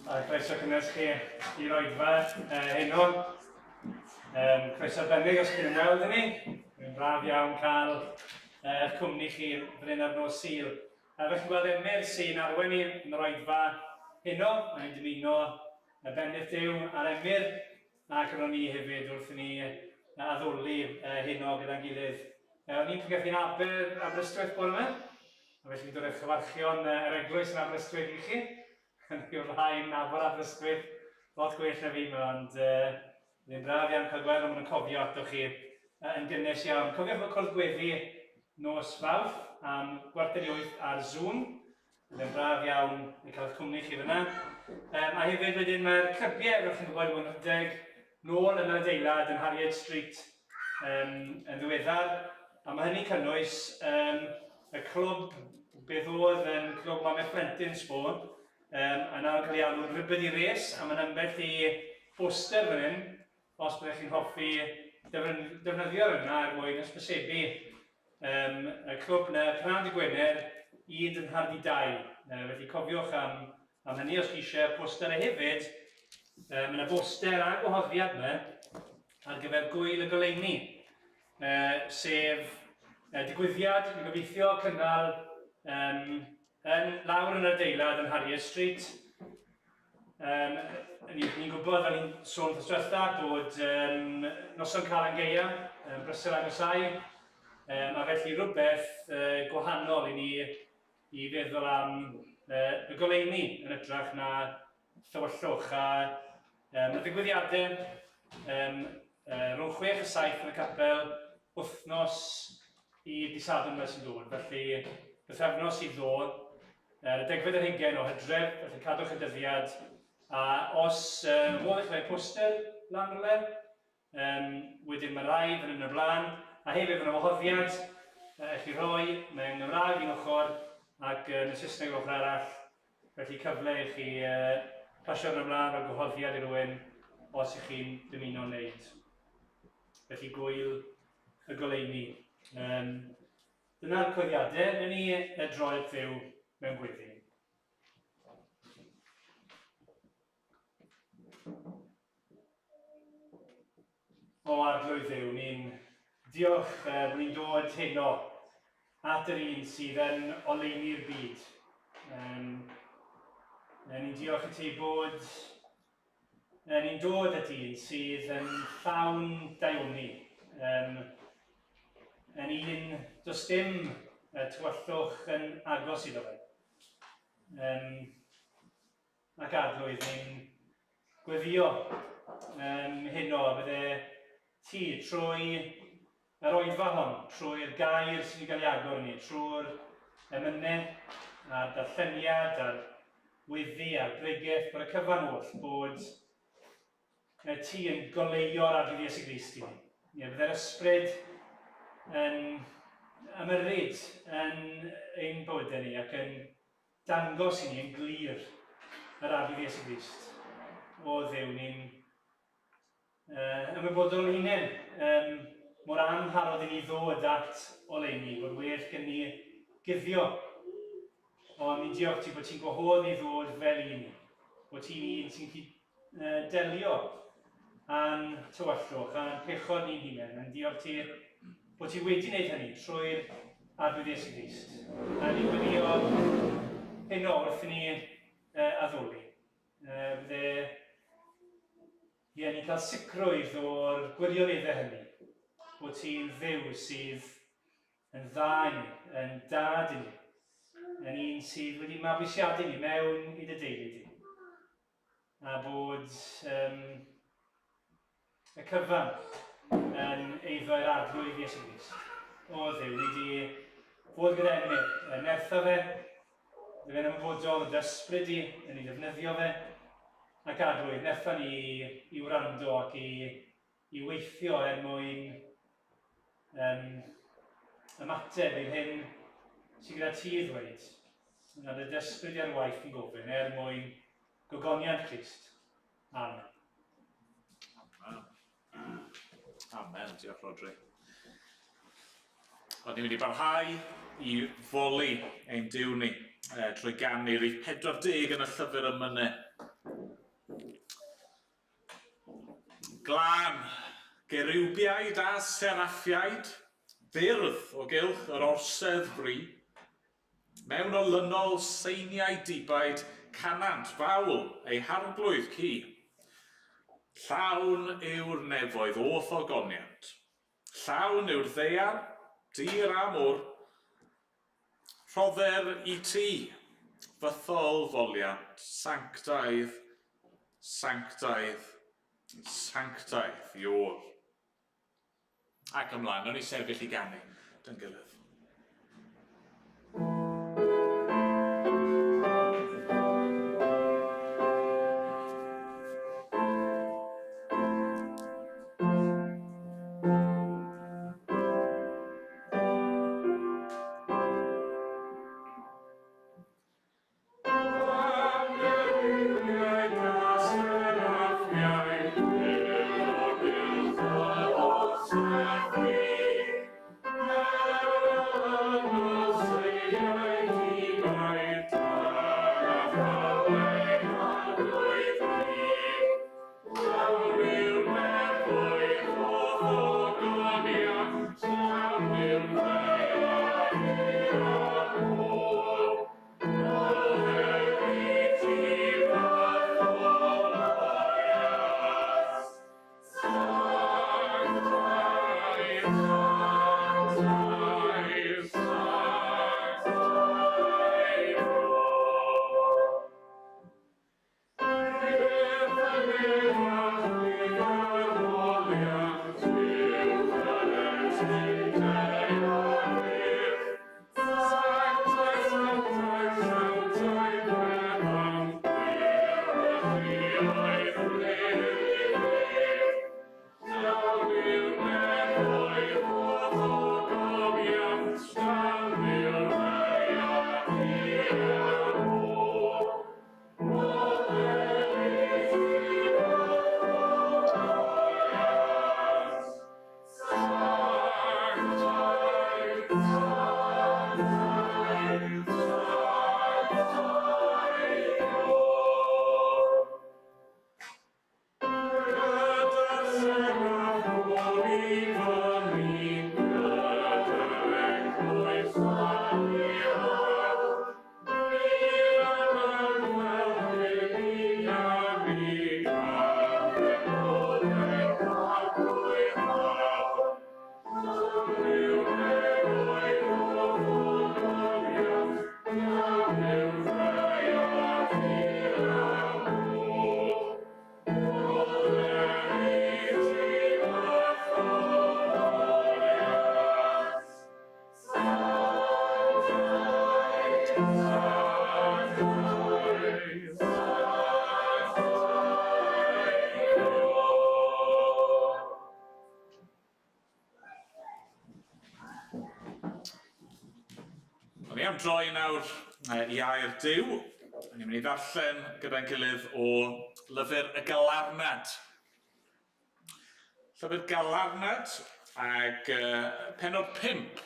A croeso cynnes chi i'r oedfa uh, heno. Um, croeso arbennig os chi'n ymweld â ni. Mae'n braf iawn cael uh, eich cwmni chi fan hyn ar nos Sul. A fel chi'n gweld Emyr sy'n arwain ni yn yr oedfa heno, a ni'n dymuno y bendith Duw ar Emyr ac arnon ni hefyd wrth i ni addoli uh, heno gyda'n gilydd. Uh, o'n i'n pregethu'n Aber, Aberystwyth bore yma, a felly fi'n dod â chyfarchion uh, yr eglwys yn Aberystwyth i chi. Yn yw'r rhai yn nabod Aberystwyth lot gwell na fi yma, ond uh, ddim braf iawn cael gweld, ond maen nhw'n cofio ato chi uh, yn gynnes iawn. Cofiwch fod cwrdd gweddi nos Fawrth am gwarter i wyth ar Zoom. Bydd e'n braf iawn i cael eich cwmni chi fyna. Um, a hefyd wedyn mae'r clybiau, fel chi'n gwybod, wedi bod yn rhedeg nôl yn yr adeilad yn Harriet Street um, yn ddiweddar. A mae hynny'n cynnwys um, y clwb, beth oedd yn clwb Mame Plentyn Sbo, um, a nawr yn cael ei alw'n Ribedi Race, a mae'n ambell i boster fan hyn, os byddech chi'n hoffi defnyddio'r yna er mwyn ysbysebu um, y clwb na pnawn dy Gwener i dynhardi 2. Uh, felly cofiwch am, am hynny os chi eisiau poster a hefyd, um, mae yna boster a gwahoddiad yma ar gyfer gwyl y goleuni, uh, sef uh, digwyddiad ni'n gobeithio cynnal um, yn, lawr yn yr adeilad yn Harriet Street. Um, ni'n ni gwybod, fel ni'n sôn wrth diwetha, bod um, noson Calan Gaea yn brysur agosau, um, a felly rhywbeth uh, gwahanol i ni i feddwl am uh, y goleuni yn ytrach na thywyllwch. A um, y ddigwyddiadau um, uh, rhwng 6 a 7 yn y capel wythnos i disadwn fel sy'n dod. Felly, bythefnos i ddod, Ar y degfed ar hugain o Hydref, felly cadwch y dyddiad. A os um, modd i chi roi poster lan rhywle, um, wedyn mae rai fan yn y blaen, a hefyd mae'n wahoddiad uh, i chi roi mewn Gymraeg un ochr ac yn y Saesneg ochr arall, felly cyfle i chi uh, pasio yn ymlaen o'r gwahoddiad i rywun os ych chi'n dymuno wneud. Felly gwyl y goleuni. Um, Dyna'r coeddiadau, newn ni y droed fyw mewn gweddi. O Arglwydd Dduw, ni'n diolch eh, bod ni'n dod heno at yr un sydd yn oleuni'r byd. Um, ni'n diolch i ti bod eh, ni'n dod at un sydd yn llawn daioni. Um, yn un, does dim uh, tywyllwch yn agos iddo fe. Um, ac arglwydd ni'n gweddio um, heno a bydde ti trwy yr oedfa hon, trwy'r gair sydd wedi cael ei agor i ni, trwy'r emynau a'r darlleniad a'r weddi a'r bregeth, bod y cyfan oll bod Mae ti yn goleuo'r Arglwydd Iesu Grist i ni. Ie, byddai'r ysbryd yn ymyrryd yn ein bywydau ni ac yn dangos i ni yn glir yr Arglwydd Iesu Grist. O Dduw, ni'n uh, ymwybodol o'n hunain um, mor amharod i ni ddod at oleuni, bod well gen ni guddio. Ond ni'n diolch ti bod ti'n gwahodd ni ddod fel un, bod ti'n un sy'n delio â'n tywyllwch, a'n pechod ni'n hunain. A'n diolch ti bod ti wedi wneud hynny trwy'r Arglwydd Iesu Grist. A ni'n gweddio heno wrth i ni uh, addoli. Uh, bydde, ie, ni'n cael sicrwydd o'r gwirioneddau hynny, bod ti'n Dduw sydd yn dda i ni, yn dad i ni, yn un sydd wedi mabwysiadu ni mewn i dy deulu di. A bod um, y cyfan yn eiddo i'r Arglwydd Iesu Grist. O Dduw, ni di fod gyda Emyr, yn nertha fe, fe fe'n ymwybodol o dy ysbryd di, yn ei ddefnyddio fe, ac Arglwydd, nertha ni i wrando ac i, i weithio er mwyn um, ymateb i'r hyn sydd gyda ti i ddweud, na dy ysbryd ar waith yn gofyn er mwyn gogoniant Crist. Amen. Amen. Amen. Diolch, Rodri. Ond ni'n mynd i barhau i foli ein Duw ni eh, trwy ganu rhif 40 yn y llyfr ymynau. Glân, geriwbiaid a seraffiaid, fyrdd o gylch yr orsedd fri, mewn olynol seiniau dibaid canant fawl ei harglwydd cu. Llawn yw'r nefoedd o'th ogoniant, llawn yw'r ddaear, dir a môr, Rhodder i ti, fythol foliant, sanctaidd, sanctaidd, sanctaidd Iôr. Ac ymlaen, o'n i sefyll i ganu dy'n gilydd. O'n i am droi nawr i air Duw. O'n i'n mynd i ddarllen gyda'n gilydd o lyfr y Galarnad. Llyfr Galarnad ag pennod 5.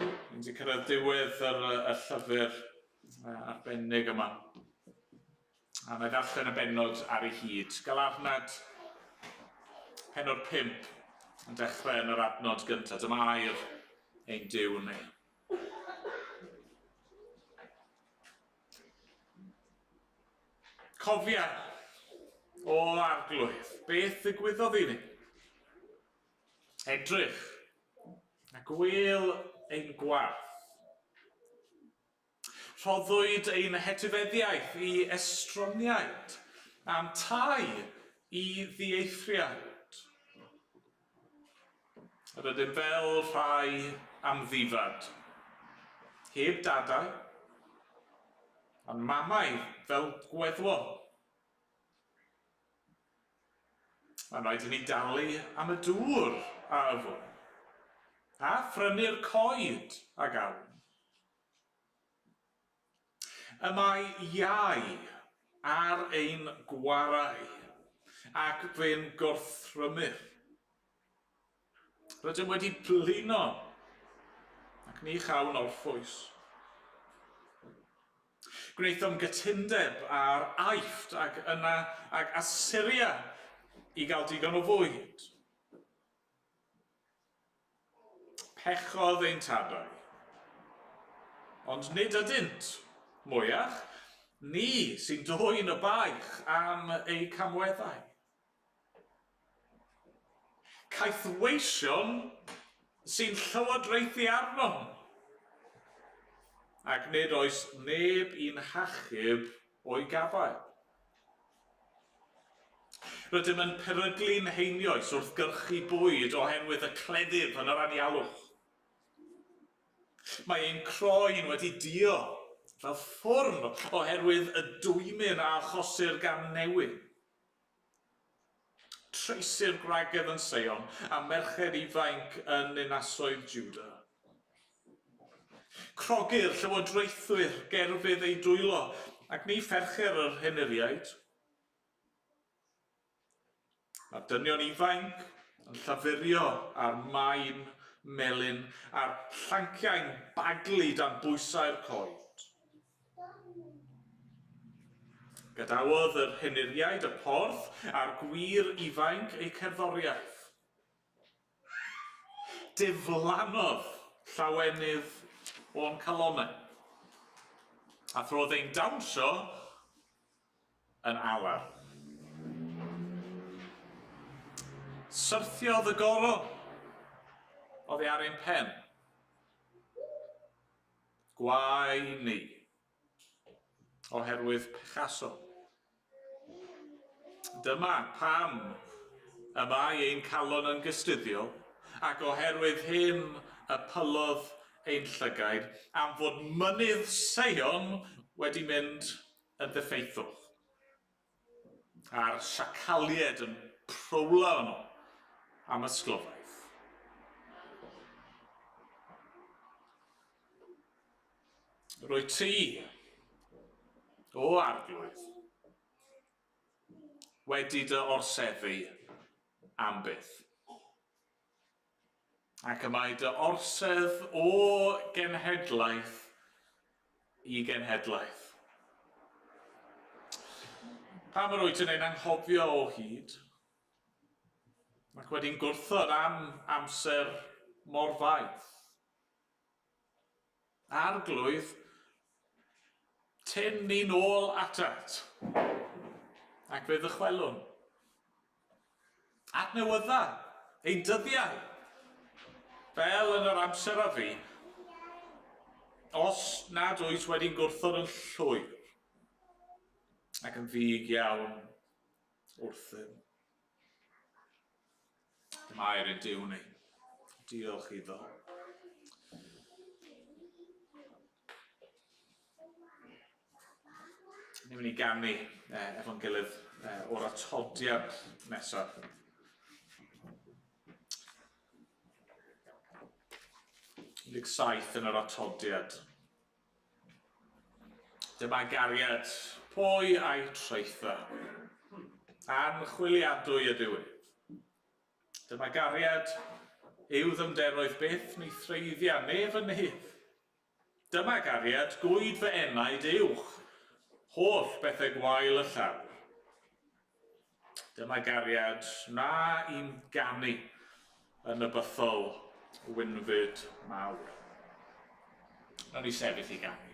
Ni'n wedi cyrraedd diwedd yr, y llyfr arbennig yma. A na i ddarllen y bennod ar ei hyd. Galarnad pennod 5 yn dechrau yn yr adnod gyntaf. Dyma air ein Duw ni. Cofia, o Arglwydd, beth ddigwyddodd i ni? Edrych, a gwêl ein gwarth. Rhoddwyd ein hetifeddiaeth i estroniaid, a'n tai i ddieithriaid. Yr ydym fel rhai amddifad, heb dadau, a'n mamau fel gweddwon. Mae'n rhaid i ni dalu am y dŵr a yfwn, a phrynu'r coed a gawn. Y mae iau ar ein gwarau, ac fe'n gorthrymir. Rydym wedi blino, ac ni chawn orffwys. Gwnaethom gytundeb â'r Aifft ac yna ag Asyria. i gael digon o fwyd. Pechodd ein tadau. Ond nid ydynt, mwyach, ni sy'n dwyn y baich am eu camweddau. Caethweision sy'n llywodraethu arnom, ac nid oes neb i'n hachub o'u gafael. Rydym yn peryglu'n heinioes wrth gyrchu bwyd oherwydd y cleddyf yn yr anialwch. Mae ein croen wedi duo fel ffwrn oherwydd y dwymyn a achosir gan newyn. Treisir gwragedd yn Seion a merched ifainc yn ninasoedd Juda. Crogir llywodraethwyr gerfydd eu dwylo, ac ni pherchir yr henuriaid. Mae'r dynion ifainc yn llafurio ar maen melyn a'r llanciau'n baglu dan bwysau'r coed. Gadawodd yr henuriaid y porth a'r gwŷr ifainc eu cerddoriaeth. Diflannodd llawenydd o'n calonnau, a throdd ein dawnsio yn alar. Syrthiodd y goron oddi ar ein pen. Gwae ni, oherwydd pechasom. Dyma pam y mae ein calon yn gystuddiol, ac oherwydd hyn y pylodd ein llygaid, am fod mynydd Seion wedi mynd yn ddiffeithwch, a'r siacaliaid yn prowlo yno am ysglyfaeth. Rwyt ti, o Arglwydd, wedi dy orseddu am byth. Ac y mae dy orsedd o genhedlaeth i genhedlaeth. Pam yr wyt yn ein anghofio o hyd, ac wedi'n gwrthod am amser mor faith? Arglwydd, tyn ni'n ôl atat, ac fe ddychwelwn. Adnewydda ein dyddiau, fel yn yr amser a fu, os nad wyt wedi'n gwrthod yn llwyr, ac yn ddig iawn wrthym. Dyma air ein Duw ni. Diolch iddo. Ni'n mynd i ganu efo'n gilydd o'r atodiad nesaf. 17 yn yr atodiad. Dyma gariad pwy a'i traetha. Anchwiliadwy ydyw ef. Dyma gariad yw ddyfnderoedd byth ni threiddia nef yn nef. Dyma gariad gwyd fy enaid uwch holl bethau gwael y llawr. Dyma gariad na i'm ganu yn y bythol wynfyd mawr. Nawn ni sefyll i ganu.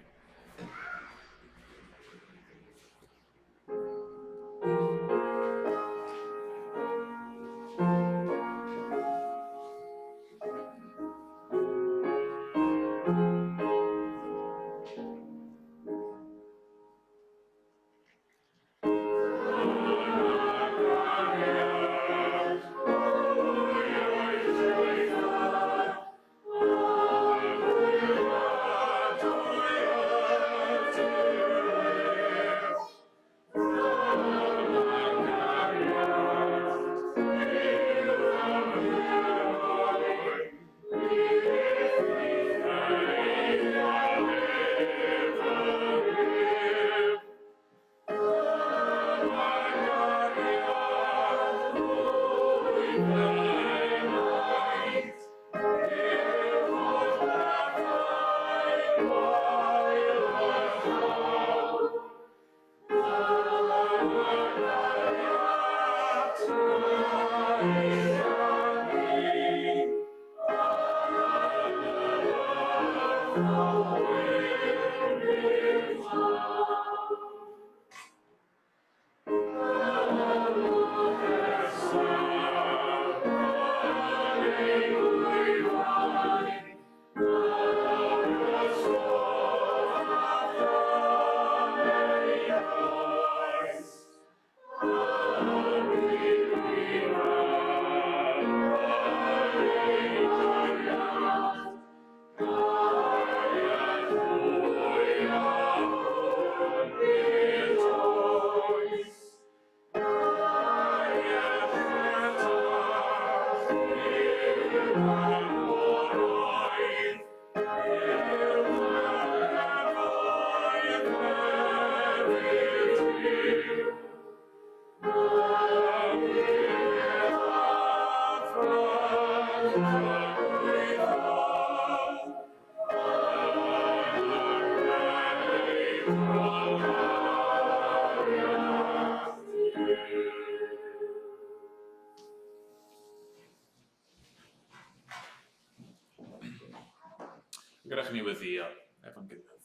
Gadewch i ni weddïo efo'n gilydd.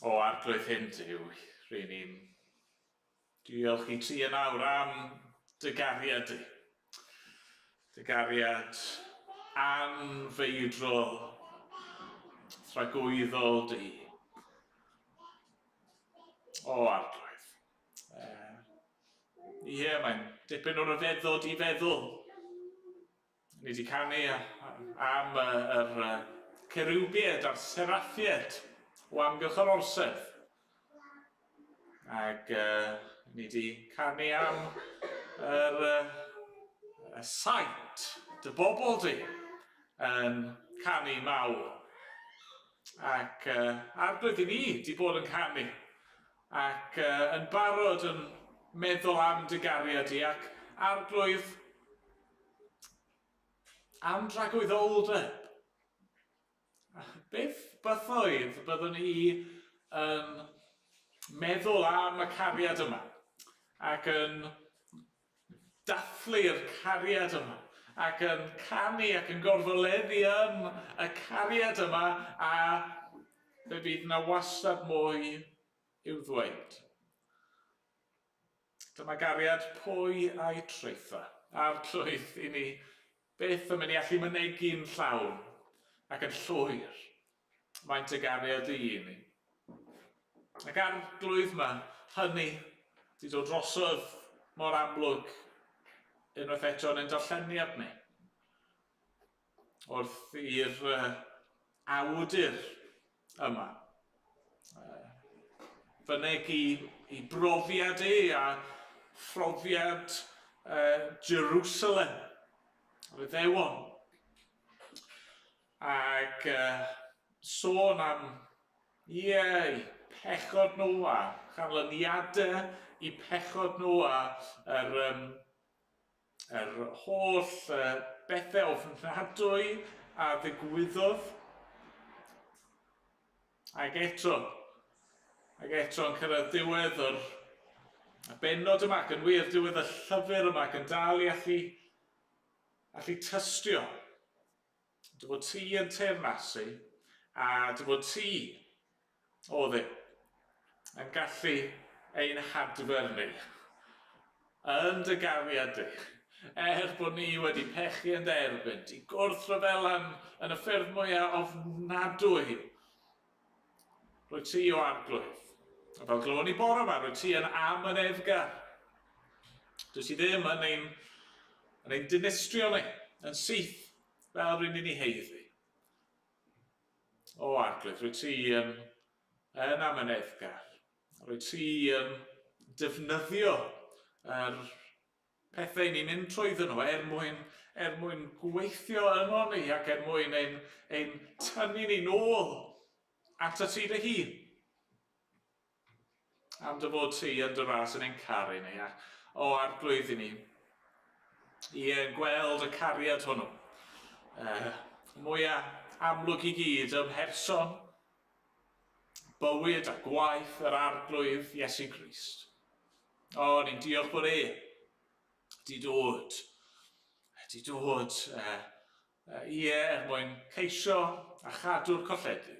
O Arglwydd hyn Duw, ry'n ni'n diolch i ti yn awr am dy gariad di. Dy gariad anfeidrol, tragwyddol di. O Arglwydd. Ie, mae'n dipyn o ryfeddod i feddwl. Ni wedi canu am yr cerubiaid a'r seraffiaid o amgylch yr orsedd. Ac ni wedi canu am yr y saint, dy bobl di, yn canu mawl. Ac Arglwydd i ni wedi bod yn canu ac yn barod yn meddwl am dy gariad di ac Arglwydd am dragwyddoldeb. Beth bythoedd byddwn i yn meddwl am y cariad yma ac yn dathlu'r cariad yma ac yn canu ac yn gorfoleddu yn y cariad yma a fe fydd 'na wastad mwy i'w ddweud. Dyma gariad pwy a'i traetha, a'r llwyth i ni byth yn mynd i allu mynegi'n llawn ac yn llwyr maint y gariad i ni. Ac Arglwydd mae hynny wedi dod drosodd mor amlwg unwaith eto yn ein darlleniad ni. Wrth i'r awdur yma fynegi i brofiad e a phrofiad Jerusalem, yr Iddewon. Ac sôn am, ie, eu pechod nhw a chanlyniadau eu pechod nhw a yr, um, yr holl bethau ofnadwy a ddigwyddodd. Ac eto, ac eto yn cyrraedd diwedd yr y bennod yma, ac yn wir diwedd y llyfr yma, ac yn dal i allu, allu tystio dy fod ti yn teyrnasu, a dy fod ti, o Dduw, yn gallu ein hadfer ni yn dy gariad di, er bod ni wedi pechu yn dy erbyn di, gwrthryfelan yn y ffyrdd mwyaf ofnadwy. Rwyt ti o Arglwydd. A fel glywon ni bore yma, rwyt ti yn amyneddgar. Dwyt ti ddim yn ein, yn ein dinistrio ni, yn syth, fel rydyn ni'n ei heiddi. O Arglwydd, rwyt ti yn, yn amyneddgar. Rwyt ti yn defnyddio yr pethau ni'n mynd trwyddyn nhw er mwyn, er mwyn gweithio yno ni ac er mwyn ein, ein tynnu ni nôl at y ti dy hun. Am dy fod ti yn dy ras yn ein caru ni, a o Arglwydd i ni, i yn gweld y cariad hwnnw. Uh, mwyaf amlwg i gyd ym mherson, bywyd a gwaith yr Arglwydd Iesu Grist. O, ni'n diolch bod e di dod, di dod uh, Ie, er mwyn ceisio a chadw'r colledig.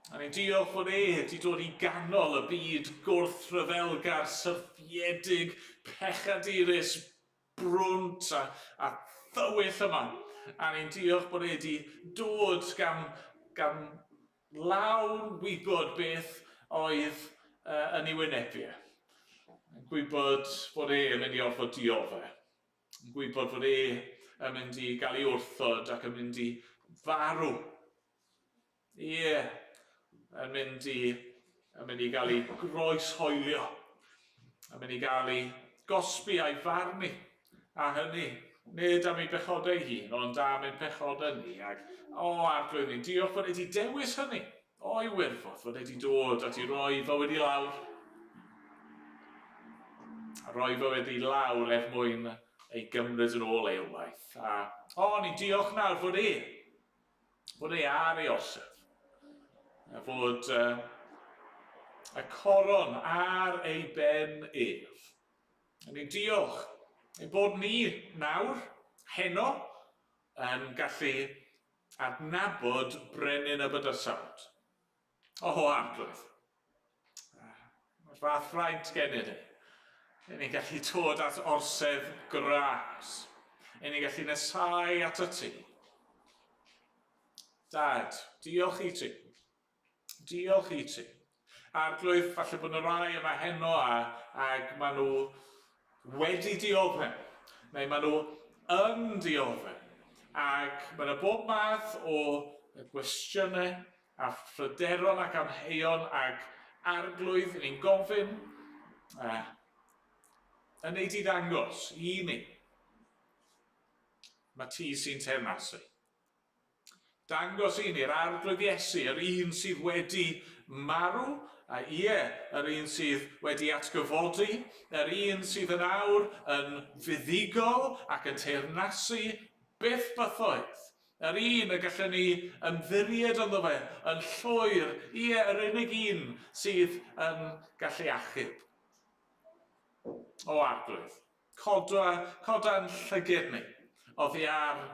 A ni'n diolch fod e wedi dod i ganol y byd gwrthryfelgar, syrthiedig, pechadurus, brwnt a, a thywyll yma. A ni'n diolch bod e wedi dod gan, gan lawn wybod beth oedd uh, yn ei wynebu. E. Gwybod bod e yn mynd i orfod dioddef. Yn gwybod fod e yn mynd i gael ei wrthod ac yn mynd i farw. Ie, yn mynd i, yn mynd i gael ei groeshoelio, yn mynd i gael ei gosbi a'i farnu, a hynny, nid am ei bechodau ei hun, ond am ein pechodau ni. Ac, o, Arglwydd ni, diolch fod wedi dewis hynny, o'i wirfodd, fod wedi dod at i roi fywyd i lawr. A roi fywyd i lawr er mwyn ei gymryd yn ôl eilwaith. A, o, ni'n diolch nawr fod e, fod e ar ei orsedd. A fod uh, y coron ar ei ben ef. A ni'n diolch. Ein bod ni nawr, heno, yn gallu adnabod brenin y bydysawd. O, Arglwydd, mae'r fath fraint gennym ni. Yn ni'n gallu dod at orsedd gras. Yn ni'n gallu nesau at y ti. Dad, diolch i ti. Diolch i ti. Arglwydd, falle bod yna rai yma heno a, ag maen nhw wedi dioddef, neu maen nhw yn dioddef, ac mae yna bob math o gwestiynau a phryderon ac amheuon ac arglwydd i ni'n gofyn uh, yn ei di ddangos i ni. Mae ti sy'n teyrnasu. Dangos i ni'r Arglwydd Iesu, yr un sydd wedi marw, a ie, yr un sydd wedi atgyfodi, yr un sydd yn awr yn fuddugol ac yn teyrnasu byth bythoedd, yr un y gallwn ni ymddiried ynddo fe yn llwyr, ie, yr unig un sydd yn gallu achub. O Arglwydd, coda, coda'n llyged ni oddi ar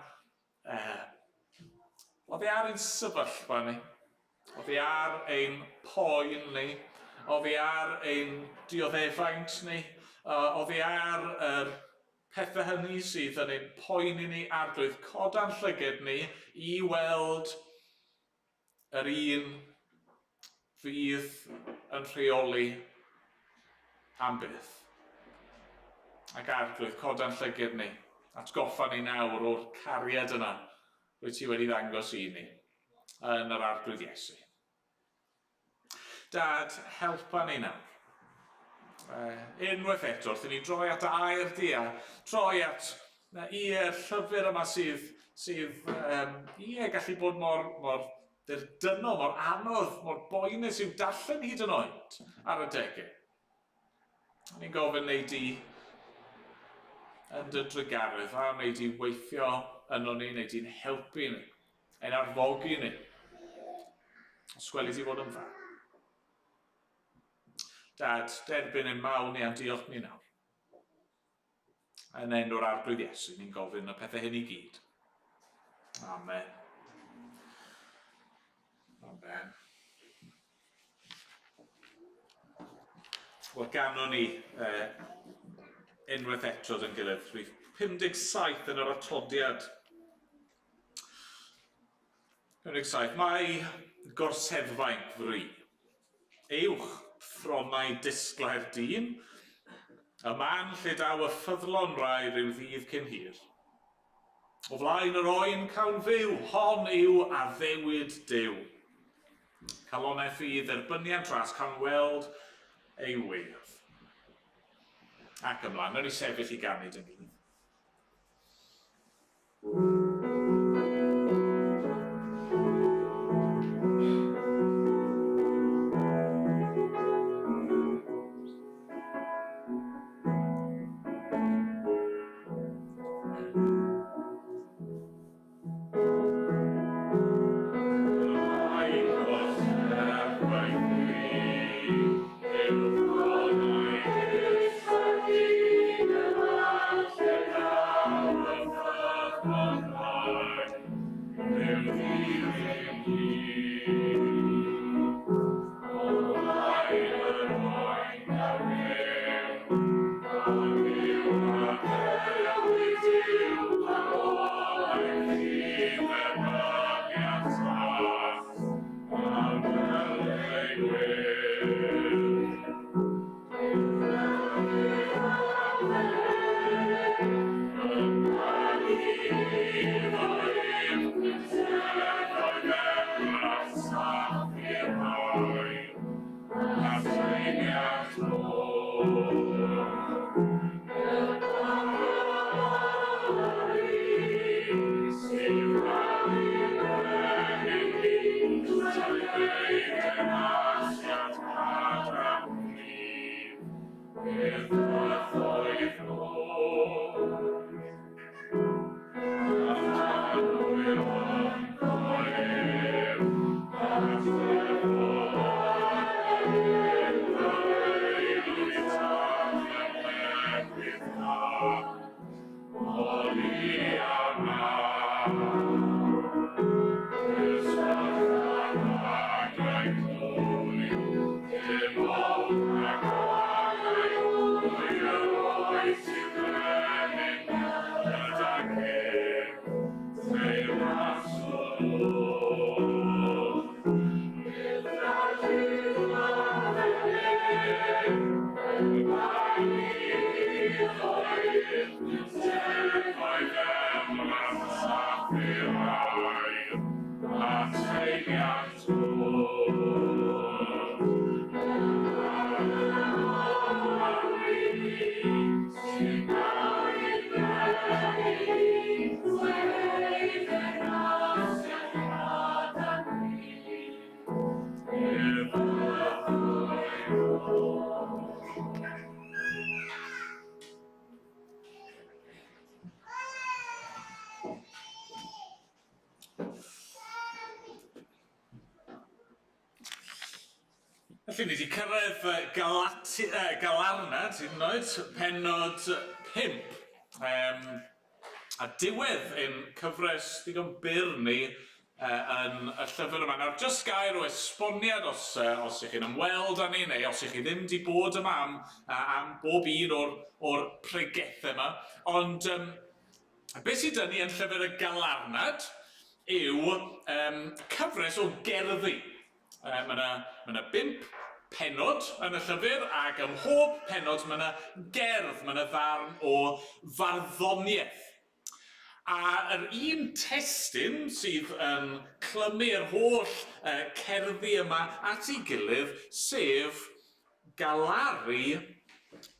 Oddi ar ein sefyllfa ni, oddi ar ein poen ni, oddi ar ein dioddefaint ni, oddi ar yr pethau hynny sydd yn ein poeni ni, Arglwydd, coda'n llyged ni i weld yr un fydd yn rheoli am byth. Ac Arglwydd, coda'n llyged ni, atgoffa ni nawr o'r cariad yna rwyt ti wedi ddangos i ni yn yr Arglwydd Iesu. Dad, helpa ni nawr. Unwaith eto, wrth i ni droi at air di a troi at ie'r llyfr yma sydd, sydd um, ie, gallu bod mor, mor ddirdynol, mor anodd, mor boenus i'w darllen hyd yn oed ar y degau. Ni'n gofyn wneud di yn dy drygaredd, a wneud di weithio yno ni, wneud di'n helpu ni, ein arfogi ni. Os gweli di fod yn dda. Dad, derbyn ein mawl ni a'n diolch ni nawr. Yn enw'r Arglwydd Iesu, ni'n gofyn y pethau hyn i gyd. Amen. Amen. Wel, ganon ni unwaith eto dyn gilydd. Rhif 57 yn yr atodiad. 57. Mae gorseddfainc fri. Uwch ffronnau disglair dyn, y man lle daw y ffyddlon rai rhyw ddydd cyn hir. O flaen yr oen cawn fyw, hon yw addewid Duw. Calonnau ffydd dderbyniant ras, cawn weld ei wedd. Ac ymlaen, nawn ni sefyll i ganu dyn gilydd. Felly ni wedi cyrraedd Galati, Galarnad, hyd yn oed, pennod 5. Um, a diwedd ein cyfres ddigon byr ni yn y llyfr yma. Nawr, jyst gair o esboniad os, os ych chi'n ymweld â ni, neu os ych chi ddim wedi bod yma am, am bob un o'r, or pregethau yma. Ond um, beth sydd dyn ni yn llyfr y Galarnad yw um, cyfres o gerddi. Mae 'na ma' 'na bump pennod yn y llyfr, ac ym mhob pennod mae 'na gerdd, mae 'na ddarn o farddoniaeth. A yr un testun sydd yn clymu'r holl cerddi yma at ei gilydd, sef galaru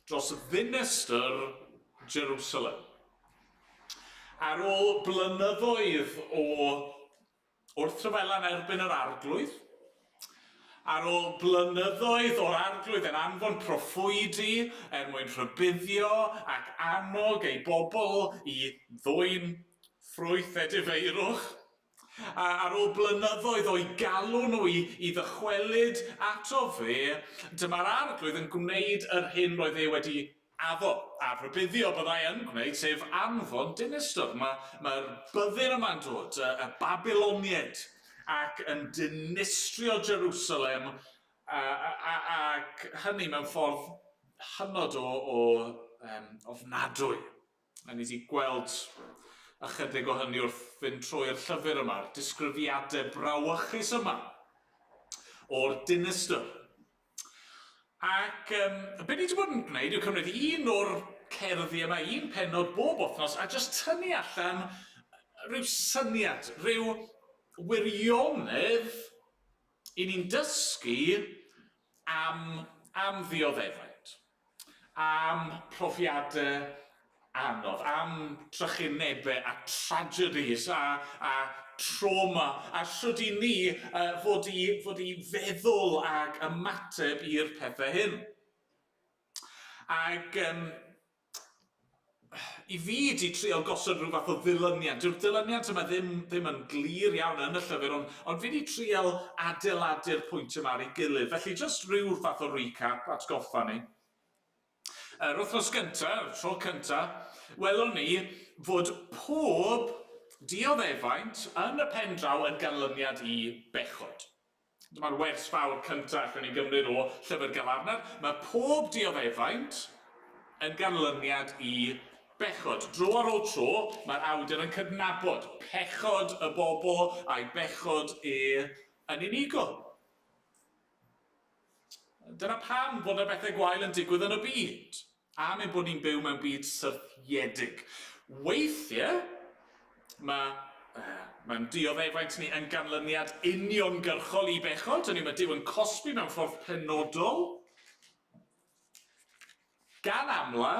dros ddinistr Jerusalem. Ar ôl blynyddoedd o Wrth ryfela yn erbyn yr Arglwydd, ar ôl blynyddoedd o'r Arglwydd yn anfon proffwydi er mwyn rhybuddio ac annog ei bobl i ddwyn ffrwyth edifeirwch, a ar ôl blynyddoedd o'u galw nhw i, i ddychwelyd ato fe, dyma'r Arglwydd yn gwneud yr hyn roedd e wedi Addo, a rhybuddio byddai yn gwneud, sef anfon dinistr. Mae, mae'r byddin yma'n dod, y, y Babiloniaid, ac yn dinistrio Jerusalem, a, a, a, ac hynny mewn ffordd hynod o, o um, ofnadwy. A ni wedi gweld ychydig o hynny wrth fynd trwy'r llyfr yma, yr disgrifiadau brawychus yma o'r dinistr. Ac um, be ni wedi bod yn gwneud yw cymryd un o'r cerddi yma, un pennod bob wythnos, a jyst tynnu allan rhyw syniad, rhyw wirionedd i ni'n dysgu am, am ddioddefaint. Am profiadau anodd, am trychinebau a tragedies a, a trauma, a shwd i ni uh, fod, i, fod i feddwl ag ymateb i'r pethau hyn. Ac um, i fi 'di trial gosod rhyw fath o ddilyniant. Dyw'r dilyniant yma ddim, ddim yn glir iawn yn y llyfr, ond, ond fi 'di trial adeiladu'r pwynt yma ar ei gilydd. Felly jyst rhyw fath o recap, atgoffa ni. Yr wythnos gynta, y tro cynta, welon ni fod pob dioddefaint yn y pen draw yn ganlyniad i bechod. Dyma'r wers fawr cyntaf allwn ni gymryd o Llyfr Galarnad. Mae pob dioddefaint yn ganlyniad i bechod. Dro ar ôl tro, mae'r awdur yn cydnabod pechod y bobl a'i bechod e yn unigol. Dyna pam fod 'na bethau gwael yn digwydd yn y byd. Am ein bod ni'n byw mewn byd syrthiedig. Weithiau, mae, mae'n dioddefaint ni yn ganlyniad uniongyrchol i bechod, hynny yw mae Duw yn cosbi mewn ffordd penodol. Gan amla,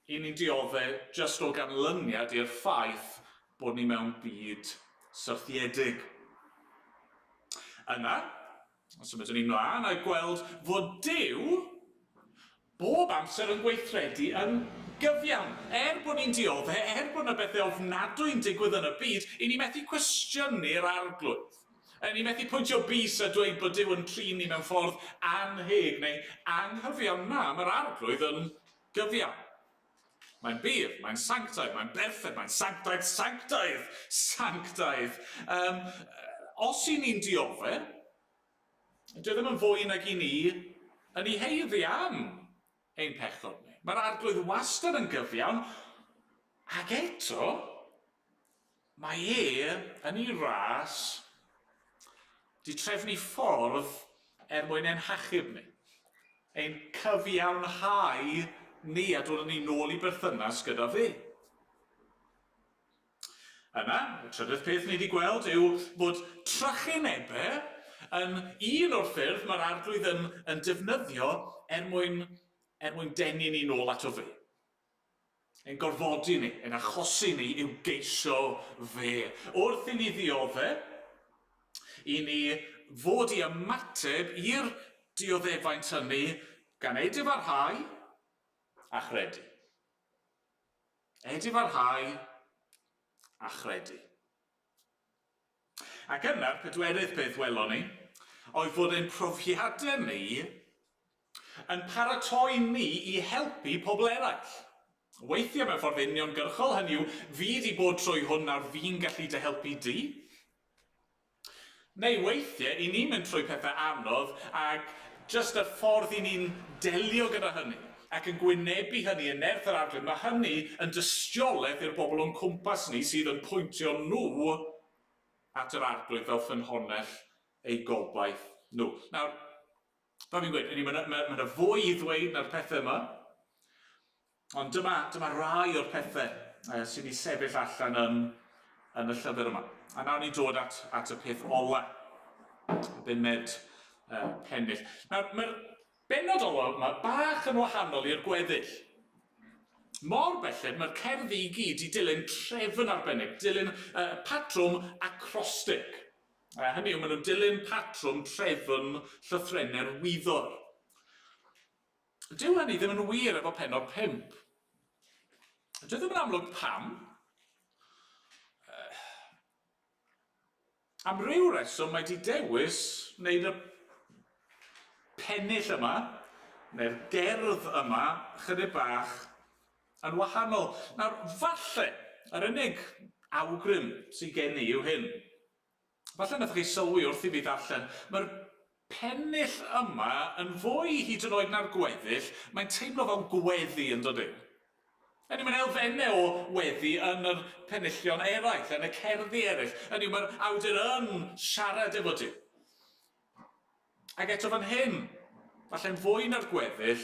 i ni'n diodde jyst o ganlyniad i'r ffaith bod ni mewn byd syrthiedig. Yna, Symudwn ni mlaen a gweld fod Duw bob amser yn gweithredu yn gyfiawn. Er bod ni'n diodde, er bod yna bethau ofnadwy'n digwydd yn y byd, i ni methu cwestiynu'r Arglwydd. I ni methu pwyntio bys a dweud bod Duw yn trin ni mewn ffordd annheg neu anghyfiawn. Na, mae'r Arglwydd yn gyfiawn. Mae'n bur, mae'n sanctaidd, mae'n berffaith, mae'n sanctaidd, sanctaidd, sanctaidd. Um, os i ni'n diodde, dyw e ddim yn fwy nag i ni yn ei heiddi am ein pechod ni. Mae'r arglwydd wastad yn gyfiawn, ac eto, Mae e, yn ei ras, 'di trefnu ffordd er mwyn ein hachub ni, ein cyfiawnhau ni a dod â ni nôl i berthynas gyda fe. Yna, y trydydd peth ni wedi gweld yw bod trychinebau yn un o'r ffyrdd mae'r Arglwydd yn, yn defnyddio er mwyn, er mwyn denu ni nôl ato fe. Ein gorfodi ni, ein achosi ni i'w geisio fe. Wrth i ni ddiodde, i ni fod i ymateb i'r dioddefaint hynny gan edifarhau a chredu. Edifarhau a chredu. Ac yna'r pedwerydd peth welon ni, oedd fod ein profiadau ni yn paratoi ni i helpu pobl eraill. Weithiau mewn ffordd uniongyrchol, hynny yw, fi 'di bod trwy hwn nawr fi'n gallu dy helpu di. Neu weithiau, i ni'n mynd trwy pethau anodd ac jyst y ffordd i ni'n delio gyda hynny ac yn gwynebu hynny yn nerth yr Arglwydd, mae hynny yn dystiolaeth i'r bobl o'n cwmpas ni sydd yn pwyntio nhw at yr Arglwydd fel ffynhonnell eu gobaith nhw. Nawr, fel fi'n gweud, mae yna ma, ma fwy i ddweud na'r pethau yma, ond dyma, dyma rai o'r pethau sydd wedi sefyll allan yn, yn y llyfr yma. A nawr ni'n dod at, at y peth ola, y bumed pennill. Nawr, mae'r bennod ola yma bach yn wahanol i'r gweddill. Mor belled, mae'r cerddi i gyd i dilyn trefn arbennig, dilyn patrwm acrostic. A hynny yw, maen nhw'n dilyn patrwm trefn llythrennau'r wyddor. Dyw hynny ddim yn wir efo pennod 5. Dyw ddim yn amlwg pam. Am ryw reswm mae di dewis wneud y pennill yma, neu'r gerdd yma, chydig bach yn wahanol. Nawr, falle, yr unig awgrym sydd gen i yw hyn. Falle wnaethoch chi sylwi wrth i fi ddarllen, mae'r pennill yma yn fwy hyd yn oed na'r gweddill, mae'n teimlo fel gweddi yn dydy? Hynny yw, mae'n elfennau o weddi yn yr penillion eraill, yn y cerddi eraill. Hynny yw, mae'r awdur yn siarad efo Duw. Ac eto fan hyn, falle'n fwy na'r gweddill,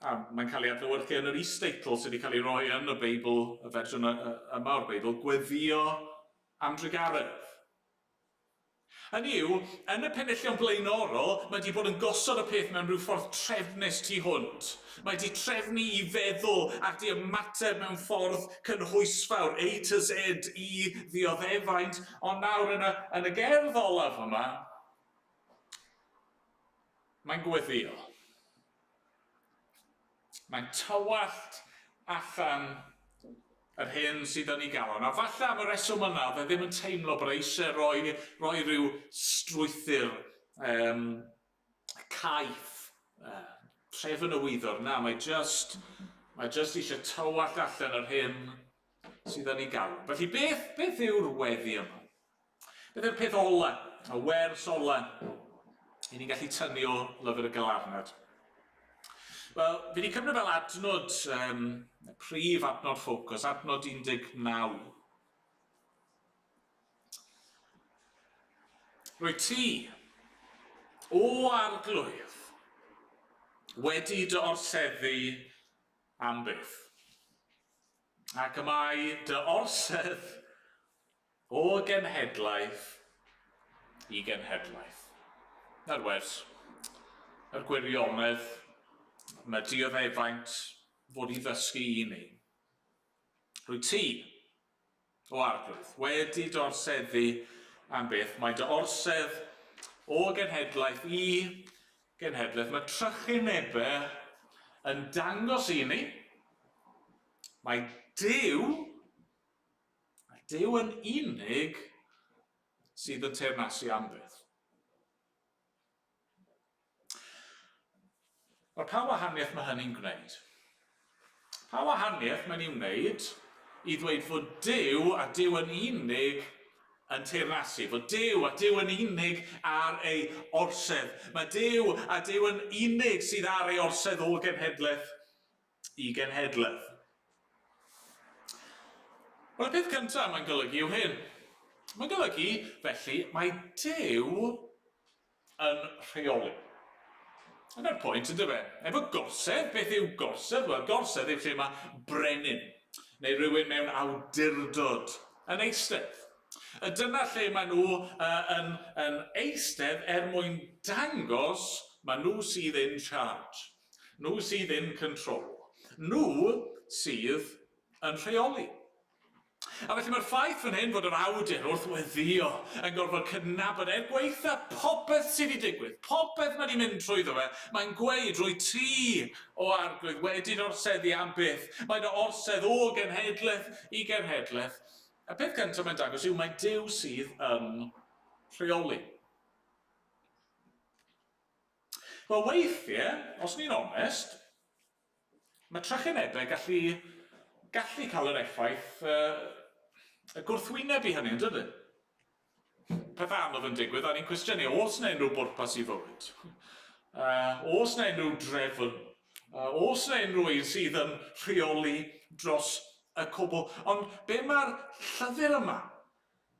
a mae'n cael ei adlewyrchu yn yr is-deitl sydd wedi cael ei roi yn y Beibl, y fersiwn yma o'r Beibl, Gweddïo am Drugaredd. Hynny yw, yn y penillion blaenorol, mae wedi bod yn gosod y peth mewn rhyw ffordd trefnus tu hwnt. Mae wedi trefnu i feddwl ac di ymateb mewn ffordd cynhwysfawr, A to Z, i ddioddefaint, ond nawr yn y, yn y gerdd olaf yma, Mae'n gweddïo. Mae'n tywallt allan yr hyn sydd yn ei galon. A falle am y reswm yna, oedd e ddim yn teimlo bod e eisiau rhoi, rhoi rhyw strwythur um, caeth, uh, trefn y wyddor. Na, mae just, mae just eisiau tywallt allan yr hyn sydd yn ei galon. Felly beth, beth yw'r weddi yma? Beth yw'r peth ola, y wers ola, i ni'n gallu tynnu o lyfr y Galarnad? Wel, fi wedi cymryd fel adnod, um, prif adnod ffocws, adnod 19. Rwy ti, o arglwydd, wedi dy orseddu am byth. Ac y mae dy orsedd O genhedlaeth i genhedlaeth. Na'r wers. Yr gwirionedd, mae dioddefaint fod i ddysgu i ni. Rwy ti, o Arglwydd, wedi dy orseddu am byth. Mae dy orsedd o genhedlaeth i genhedlaeth. Mae trychinebau yn dangos i ni mae Duw A Duw yn unig sydd yn teyrnasu am byth. Wel, pa wahaniaeth mae hynny'n gwneud? Pa wahaniaeth mae'n ei wneud i ddweud fod Duw a Duw yn unig yn teyrnasu, fod Duw a Duw yn unig ar ei orsedd. Mae Duw a Duw yn unig sydd ar ei orsedd o genhedlaeth i genhedlaeth. Wel, y peth cyntaf mae'n golygu yw hyn. Mae'n golygu, felly, mae Duw yn rheoli. Dyna'r pwynt, ynddo fe? Efo gorsedd, beth yw gorsedd? Wel, gorsedd yw lle mae brenin, neu rhywun mewn awdurdod, yn eistedd. A dyna lle maen nhw uh, yn, yn eistedd er mwyn dangos mae nhw sydd in charge. Nhw sydd in control. Nhw sydd yn rheoli. A felly mae'r ffaith fan hyn fod yr awdur wrth weddïo yn gorfod cydnabod er gwaetha popeth sydd wedi digwydd, popeth mae wedi mynd trwyddo fe, mae'n gweud rwy ti, o Arglwydd, wedi dy orseddu am byth. Mae dy orsedd o genhedlaeth i genhedlaeth. Y peth cyntaf mae'n dangos yw mae Duw sydd yn rheoli. Wel, weithiau, os ni'n onest, mae trychinebau gallu, gallu cael yr effaith uh, y gwrthwyneb i hynny, yn dydyn? Peth anodd yn digwydd, a ni'n cwestiynu, oes yna unrhyw bwrpas i fywyd? Uh, oes yna unrhyw drefn? Uh, oes yna unrhyw un sydd yn rheoli dros y cwbl? Ond be mae'r llyfr yma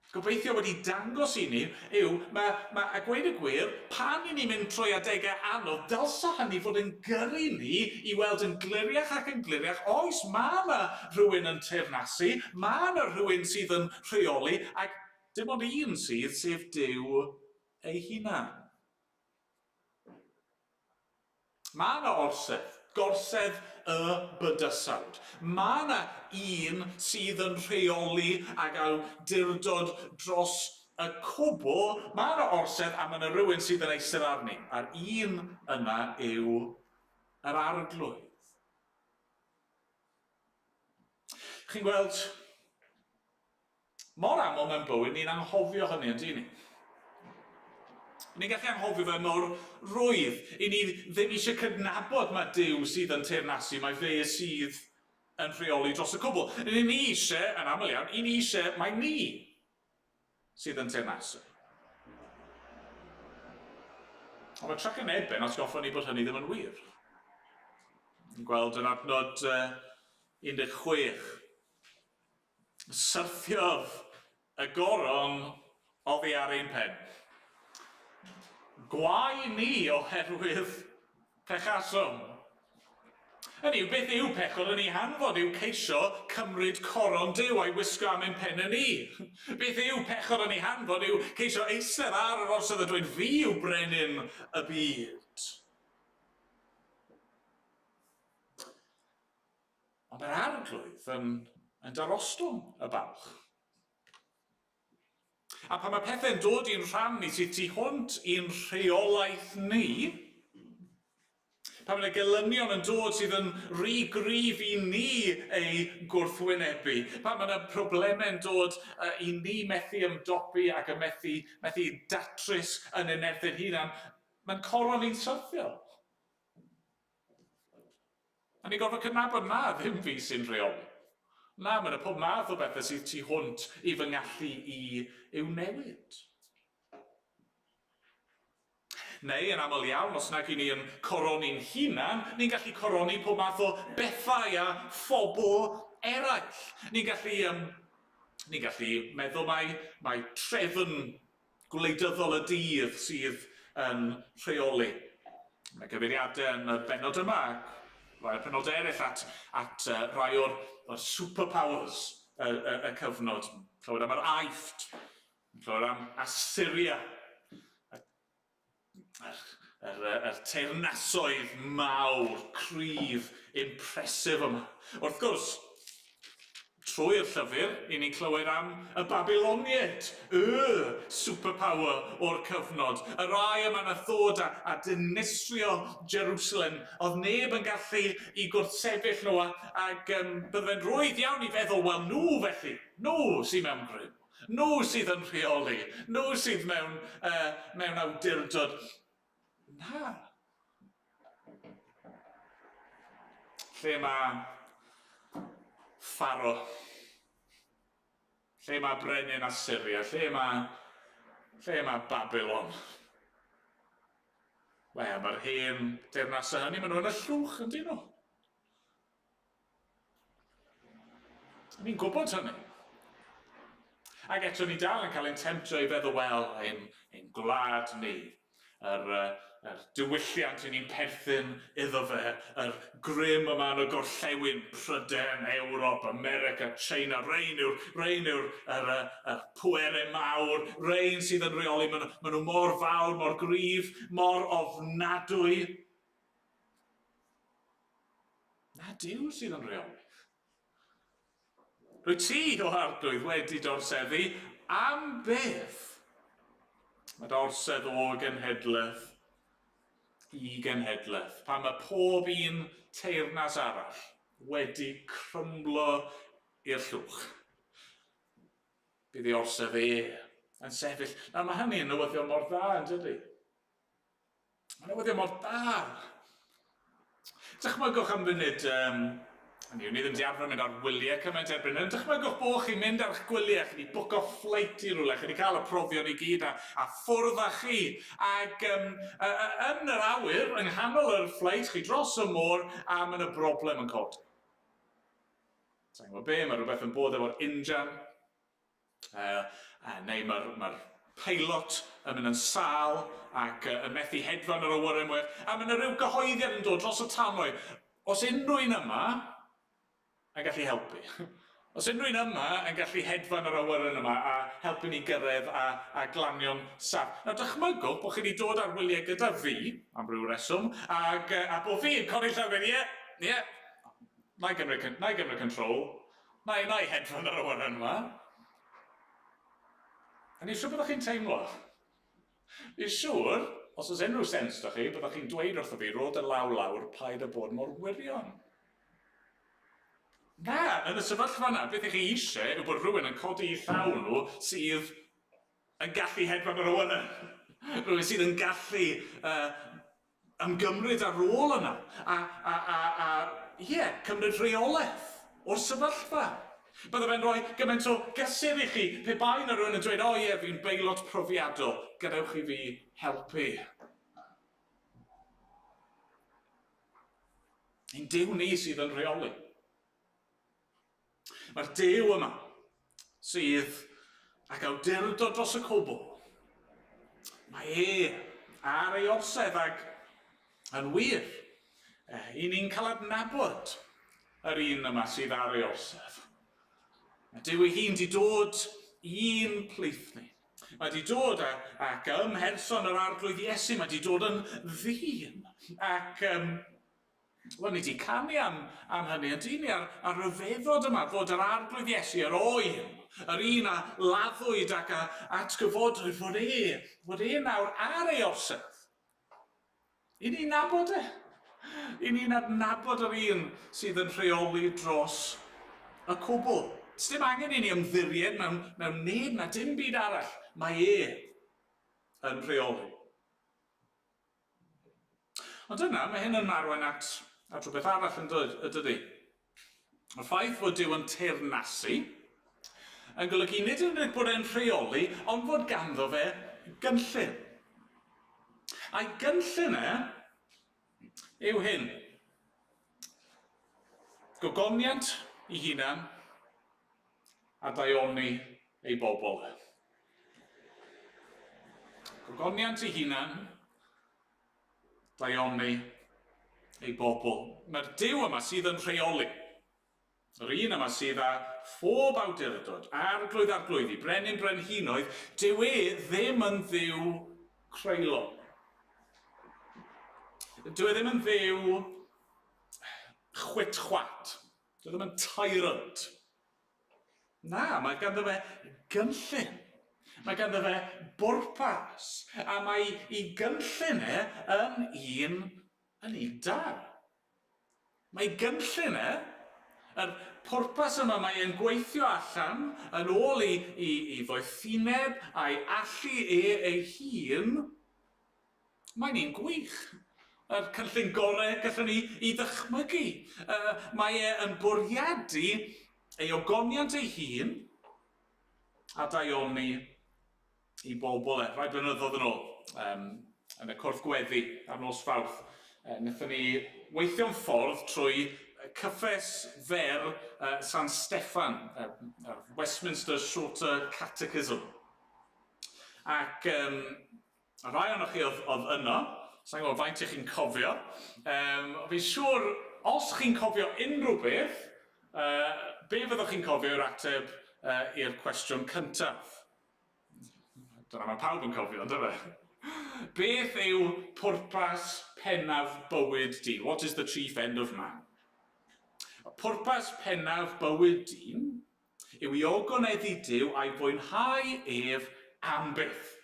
gobeithio wedi dangos i ni yw, mae, mae, a gweud y gwir, pan i ni'n mynd trwy adegau anodd, dylsa hynny fod yn gyrru ni i weld yn gliriach ac yn gliriach, oes, mae yna rhywun yn teyrnasu, mae yna rhywun sydd yn rheoli, ac dim ond un sydd, sef Duw ei hunan. Mae yna orsedd, gorsedd y bydysawd. Mae yna un sydd yn rheoli ag awdurdod dros y cwbl. Mae yna orsedd a mae yna rhywun sydd yn eistedd arni. A'r un yna yw yr Arglwydd. Chi'n gweld, Mor aml mewn bywyd ni'n anghofio hynny, yn dyn ni? Ni'n gallu anghofio fe mor rwydd. I ni ddim eisiau cydnabod mae Duw sydd yn teyrnasu, mae fe sydd yn rheoli dros y cwbl. I ni eisiau, yn aml iawn, i ni eisiau, mae ni sydd yn teyrnasu. Ond mae trychinebau'n atgoffa ni bod hynny ddim yn wir. Ni'n gweld yn adnod 16 Syrthiodd y goron oddi ar ein pen. Gwae ni oherwydd pechasom. Hynny yw, beth yw pechod yn ei hanfod yw ceisio cymryd coron Duw a'i wisgo am ein pennau ni. Beth yw pechod yn ei hanfod yw ceisio eistedd ar yr orsedd a dweud fi yw brenin y byd. Ond mae'r Arglwydd yn, yn darostwng y balch. A pan mae pethau'n dod i'n rhan ni sydd tu hwnt i'n rheolaeth ni, pan mae yna gelynion yn dod sydd yn rhy gryf i ni eu gwrthwynebu, pan mae yna problemau'n dod i ni methu ymdopi ac yn methu, methu datrys yn ein nerth ein hunan, mae'n coron ni'n syrthio. A ni'n gorfod cydnabod, na, ddim fi sy'n rheoli. Na, mae yna pob math o bethau sydd tu hwnt i fy ngallu i i'w newid. Neu, yn aml iawn, os nag i ni yn coroni'n hunan, ni'n gallu coroni pob math o bethau a phobl eraill. Ni'n gallu, um, ni'n gallu meddwl mai, mai trefn gwleidyddol y dydd sydd yn rheoli. Mae gyfeiriadau yn y bennod yma ac rai o'r penodau eraill at, at uh, rai o'r, or superpowers y, y, y cyfnod. Clywed am yr Aifft, clywed am Assyria, yr, yr, yr teyrnasoedd mawr, cryf, impressive yma. Wrth gwrs, trwy'r llyfr, i ni'n clywed am y Babyloniaid, y superpower o'r cyfnod, y rai yma nath ddod a, a dinistrio Jerusalem. Oedd neb yn gallu i gwrthsefyll nhw, a, ac um, bydde fe'n rhwydd iawn i feddwl, wel nhw felly, nhw sy'n mewn grym. Nhw sydd yn rheoli. Nhw sydd mewn, uh, mewn awdurdod. Na. Lle mae Pharo? Lle mae brenin Assyria? Lle mae, lle mae Babylon? Wel, mae'r hen deyrnasau hynny, maen nhw yn y llwch, yn dyn nhw? Ni'n gwybod hynny. Ac eto ni dal yn cael ein temtio i feddwl, wel, ein, ein gwlad ni, yr, yr diwylliant i ni'n perthyn iddo fe, yr grym yma yn y gorllewin, Prydain, Ewrop, America, China, rein yw'r, rein yw'r yr, yr, yr pwerau mawr, rein sydd yn rheoli, maen, maen nhw mor fawr, mor gryf, mor ofnadwy. Na, Duw sydd yn rheoli. Rwyt ti, o Arglwydd, wedi dorseddu am byth. Mae dy orsedd o genhedlaeth i genhedlaeth, pan mae pob un teyrnas arall wedi crymblo i'r llwch. Bydd ei orsedd e yn sefyll. Nawr mae hynny yn newyddion mor dda, yn dydy? Mae'n newyddion mor da. Dychmygwch am funud, um, ni, ni ddim wedi arfer mynd ar wyliau cymaint erbyn hyn, dychmygwch bod chi'n mynd ar eich gwyliau, chi wedi bwco ffleit i rhywle, chi wedi cael y profion i gyd a, a ffwrdd â chi. Ac um, yn yr awyr, yng nghanol yr ffleit, chi dros y môr, a mae yna broblem yn codi. Sa'n gwybod be, mae rhywbeth yn bod efo'r injan, Uh, neu mae'r mae peilot yn mynd yn sâl ac uh, yn methu hedfan yr awyren mwyach. A mae yna rhyw gyhoeddiad yn dod dros y tannoy. Os unrhyw un yma yn gallu helpu. Os unrhyw un yma yn gallu hedfan yr awyren yma a helpu ni gyrraedd a, a glanio'n saff. Nawr dychmygwch bod chi wedi dod ar wyliau gyda fi, am ryw reswm, ac, a bod fi yn codi llaw ie, ie, na i gymryd, na i gymryd control, Na i, na i hedfan yr awyren yma. A ni'n siŵr byddwch chi'n teimlo. Fi'n siŵr, os oes unrhyw sens da chi, byddwch chi'n dweud wrtho fi, rho dy law lawr, paid â bod mor wirion. Na, yn y sefyllfa yna, beth i chi eisiau yw bod rhywun yn codi i llaw nhw sydd yn gallu hedfan yr awyren. Rhywun sydd yn gallu uh, ymgymryd â'r rôl yna a, a, a, a ie, yeah, cymryd rheolaeth o'r sefyllfa. Bydde fe'n rhoi gymaint o gysur i chi pe bai na rhywun yn dweud, o ie, fi'n beilot profiadol, gadewch i fi helpu. Ein Duw ni sydd yn rheoli. Mae'r Duw yma, sydd ac awdurdod dros y cwbl, mae e ar ei orsedd ac yn wir, i ni'n cael adnabod yr un yma sydd ar ei orsedd. Mae Duw ei hun di dod i'n plith ni. Mae di dod a, ac ym mherson yr Arglwydd Iesu, mae di dod yn ddyn. Ac um, Wel, ni wedi canu am, am hynny, yn dyn ni, a'r, ar ryfeddod yma, fod yr Arglwydd Iesu, yr oen, yr un a laddwyd ac a atgyfodwyd, fod e, fod e nawr ar ei orsedd. I ni'n nabod e. I ni'n adnabod yr un sydd yn rheoli dros y cwbl. Sdim angen i ni ymddiried mewn, mewn neb na dim byd arall. Mae e yn rheoli. Ond yna, mae hyn yn arwain at, at rhywbeth arall yn dod, y dydy. Y ffaith fod Duw yn teyrnasu yn golygu nid yn unig bod e'n rheoli, ond fod ganddo fe gynllun. A'i gynllun e yw hyn. Gogoniant i hunan a daioni ei bobl e. Gogoniant ei hunan, daioni ei bobl. Mae'r Duw yma sydd yn rheoli. Yr un yma sydd â phob awdurdod, arglwydd arglwyddi, brenin brenhinoedd, dyw e ddim yn dduw creulon. Dyw e ddim yn dduw chwit-chwat. Dyw e ddim yn tyrant. Na, mae ganddo fe gynllun. Mae ganddo fe bwrpas. A mae ei gynllun e yn un, yn un da. Mae ei gynllun e, yr pwrpas yma mae e'n gweithio allan yn ôl i, i, i ddoethineb a'i allu e ei hun, Mae'n un gwych. Yr cynllun gorau gallwn ni i ddychmygu. Uh, mae e yn bwriadu ei ogoniant ei hun a daioni i bobl e. Rhai blynyddoedd yn ôl, um, yn y cwrdd gweddi ar nos Fawrth, uh, wnaethon ni weithio'n ffordd trwy cyffes fer uh, San Steffan, uh, Westminster Shorter Catechism. Ac um, A rhai ohonoch chi oedd, oedd yno, sa'n gwybod faint ych chi'n cofio. Um, fi'n siŵr, os chi'n cofio unrhyw beth, uh, be fyddwch chi'n cofio yw'r ateb uh, i'r cwestiwn cyntaf. Dyna mae pawb yn cofio, ynddo fe? Beth yw pwrpas pennaf bywyd dyn? What is the chief end of man? Pwrpas pennaf bywyd dyn yw i ogoneddu Duw a'i fwynhau ef am byth.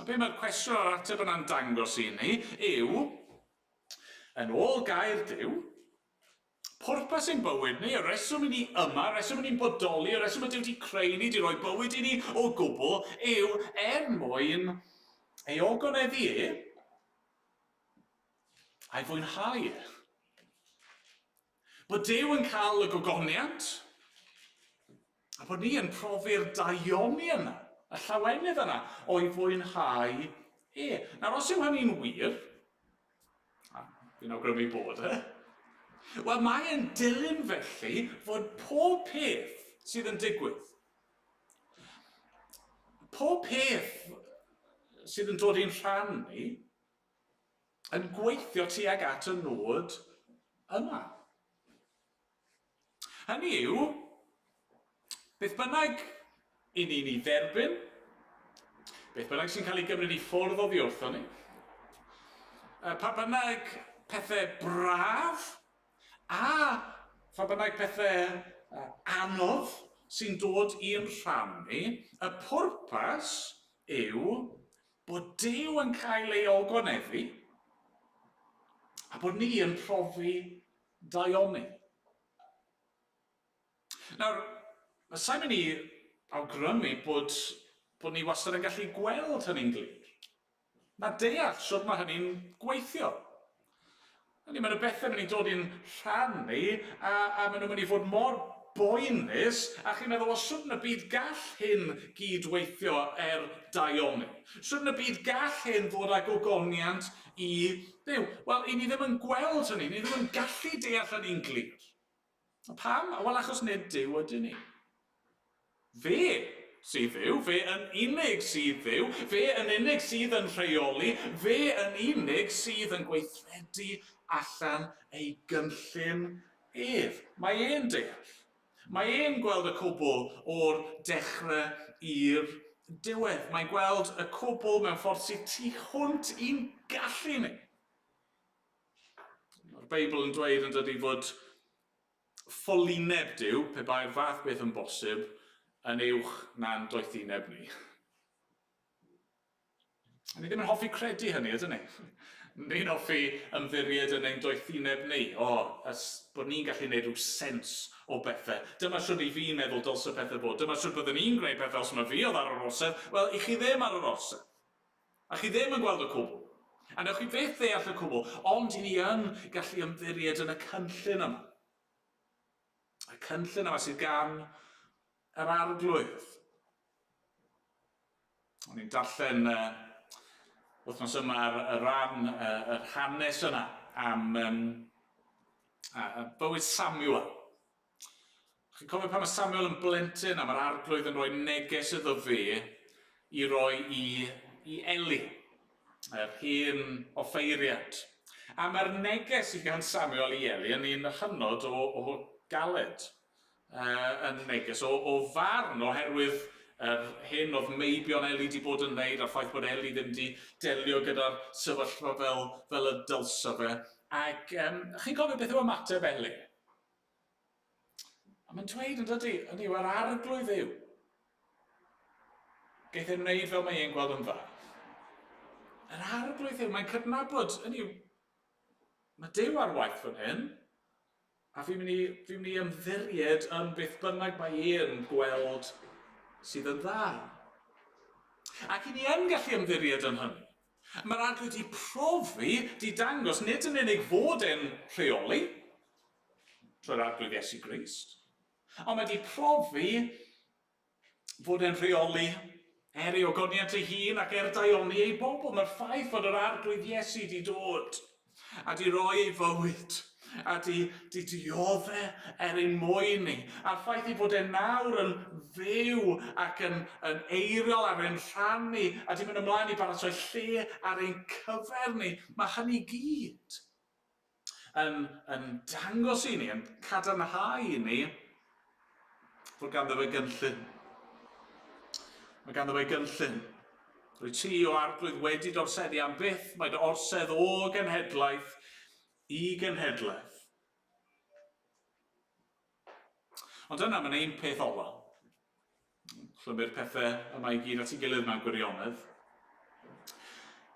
A be mae'r cwestiwn a'r ateb yna'n dangos i ni yw, yn ôl gair Duw, pwrpas ein bywyd ni, y reswm i ni yma, y reswm i ni'n bodoli, y reswm y Duw wedi creu ni, wedi rhoi bywyd i ni o gwbl, yw er mwyn ei ogoneddu e, A'i fwynhau e. Bod Duw yn cael y gogoniant, a bod ni yn profi'r daioni yna, y llawenydd yna, o'i fwynhau e. Nawr, os yw hynny'n wir, a fi'n awgrymu bod e, wel, mae'n dilyn felly fod pob peth sydd yn digwydd, pob peth sydd yn dod i'n rhan ni, yn gweithio tuag at y nod yma. Hynny yw, beth bynnag i ni'n ei dderbyn, beth bynnag sy'n cael ei gymryd i ffwrdd oddi wrthon ni, pa bynnag pethau braf a pha bynnag pethau anodd sy'n dod i'n rhan ni, y pwrpas yw bod Duw yn cael ei ogoneddu a bod ni yn profi daioni. Nawr, mae sa'n mynd i awgrymu bod, bod ni wastad yn gallu gweld hynny'n glir. Na deall sut mae hynny'n gweithio. Hynny, mae yna bethau mynd i dod i'n rhan ni, a, a maen nhw'n mynd i fod mor boenus, a chi'n meddwl, wel, sut yn y byd gall hyn gyd-weithio er daioni? Sut yn y byd gall hyn ddod â gogoniant i Dduw? Wel, i ni ddim yn gweld hynny, ni ddim yn gallu deall hynny'n glir. Pam? Wel, achos nid Duw ydyn ni. Fe sydd Dduw, fe yn unig sydd Dduw, fe yn unig sydd yn rheoli, fe yn unig sydd yn gweithredu allan ei gynllun ef. Mae e'n deall. Mae e'n gweld y cwbl o'r dechrau i'r diwedd. Mae'n gweld y cwbl mewn ffordd sydd tu hwnt i'n gallu ni. Mae'r Beibl yn dweud yn dydy fod ffolineb Duw, pe bai'r fath beth yn bosib, yn uwch na'n doethineb ni. A ni ddim yn hoffi credu hynny, ydyn ni? Ni'n hoffi ymddiried yn ein doethineb ni. O, ys bod ni'n gallu gwneud rhyw sens o bethau. Dyma shwd i fi'n meddwl dylse pethau fod. Dyma shwd byddwn i'n gwneud pethau os mae fi oedd ar yr orsedd. Wel, i chi ddim ar yr orsedd. A chi ddim yn gweld y cwbl. A newch chi fyth ddeall y cwbl, ond i ni yn gallu ymddiried yn y cynllun yma. Y cynllun yma sydd gan yr Arglwydd. O'n i'n darllen uh, wythnos yma ar y ran, uh, yr hanes yna am um, uh, bywyd Samuel. Chi'n cofio pan mae Samuel yn blentyn a mae'r arglwydd yn rhoi neges iddo fe i roi i, i Eli, yr hen offeiriad. A mae'r neges sydd gan Samuel i Eli yn un hynod o, o galed, uh, yn neges o, o farn oherwydd yr hyn oedd meibion Eli wedi bod yn wneud a'r ffaith bod Eli ddim wedi delio gyda'r sefyllfa fel, fel y dylsa fe. Ac um, chi'n cofio beth yw ymateb Eli? A mae'n dweud yn dydy, hynny yw, yr arglwydd yw. Geith ei wneud fel mae e'n gweld yn dda. Yr arglwydd yw, mae'n cydnabod, hynny yw, mae Duw ar waith fan hyn, a fi'n mynd i, fi mynd i ymddiried yn beth bynnag mae e'n gweld sydd yn dda. Ac i ni yn gallu ymddiried yn hynny. Mae'r arglwydd di profi, di dangos, nid yn unig fod e'n rheoli, trwy'r Arglwydd Iesu Grist. Ond mae wedi profi fod e'n rheoli er ei ogoniant ei hun ac er daioni ei bobl. Mae'r ffaith fod yr Arglwydd Iesu wedi dod a di roi ei fywyd a di, di diodde er ein mwyn ni. A'r ffaith ei fod e nawr yn fyw ac yn, yn eiriol ar ein rhan ni a di mynd ymlaen i baratoi lle ar ein cyfer ni. Mae hynny gyd yn, yn dangos i ni, yn cadarnhau i ni, fod ganddo fe gynllun. Mae ganddo fe gynllun. Rwy ti o arglwydd wedi dorseddu am byth, mae dy orsedd o genhedlaeth i genhedlaeth. Ond yna mae'n ein peth ola. Clymu'r pethau yma i gyd at ei gilydd mewn gwirionedd.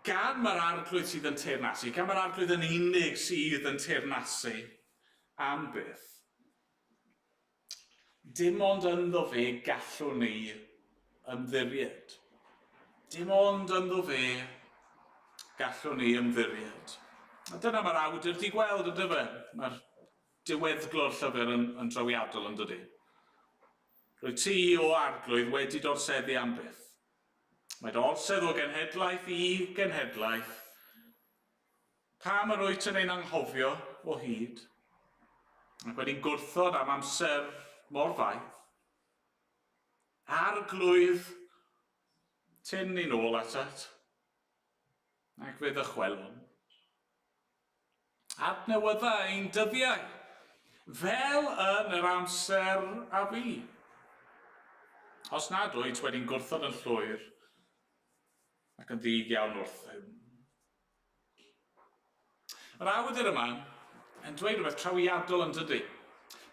Gan mae'r arglwydd sydd yn teyrnasu, gan mae'r arglwydd yn unig sydd yn teyrnasu am byth, dim ond ynddo fe gallwn ni ymddiried. Dim ond ynddo fe gallwn ni ymddiried. A dyna mae'r awdur di gweld, ynddo fe? Mae'r diweddglo'r llyfr yn, yn drawiadol, yn dydy? Rwyt ti, o Arglwydd, wedi dorseddu am byth. Mae dy orsedd o genhedlaeth i genhedlaeth. Pam yr wyt yn ein anghofio o hyd, ac wedi'n gwrthod am amser mor faith? Arglwydd, tyn ni'n ôl atat, ac fe ddychwelwn. Adnewydda ein dyddiau, fel yn yr amser a fu. Os nad wyt wedi'n gwrthod yn llwyr, ac yn ddig iawn wrthym. Yr awdur yma yn dweud rhywbeth trawiadol yn dydy.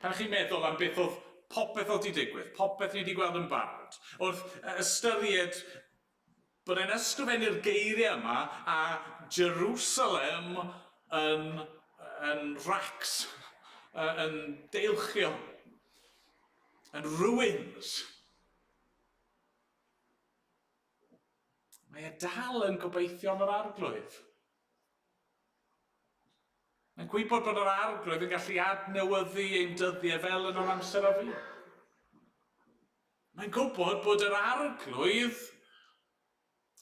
Pan chi'n meddwl am beth oedd popeth oedd wedi digwydd, popeth ni wedi gweld yn barod, wrth ystyried bod e'n ysgrifennu'r geiriau yma a Jerusalem yn, yn racs, yn deilchio, yn ruins. Mae e dal yn gobeithio am yr arglwydd. Mae'n gwybod bod yr arglwydd yn gallu adnewyddu ein dyddiau fel yn yr amser a fu. Mae'n gwybod bod yr Arglwydd,